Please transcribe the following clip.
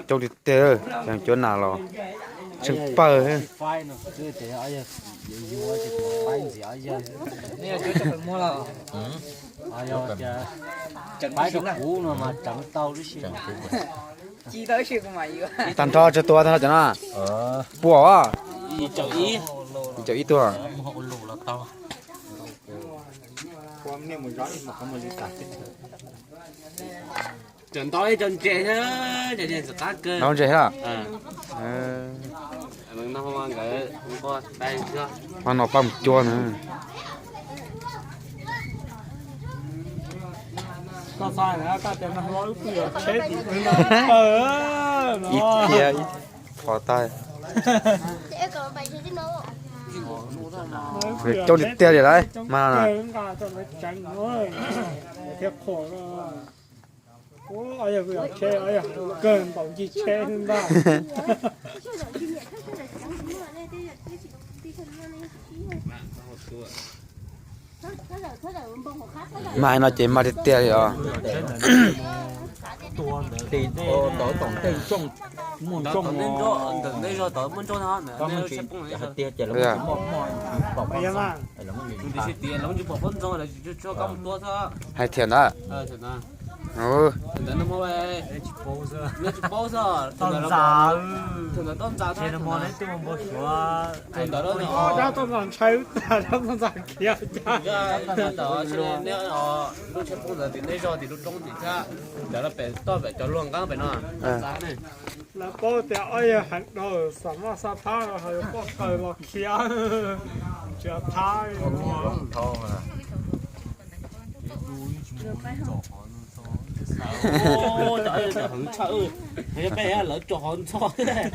Coob tiag tiag, cov nas los tsheej pawg. Tag nrho tsawg tus, tag nrho cov no? Pua. Ib caum ib tuag. Nov ntses thiab. Ho no pab mus cuab na. Ib thiab ib qho tag. Coob tiag tiag li lauj mas. Mas no ces mas tiag tiag li os. Hais thiam ntawd. Lawv paub tias ob yawg heev dhau, xam maj xa phab los ho yuav poj qaws los khiav, tsis thab li. Lawv tso hov ntxhov thiab.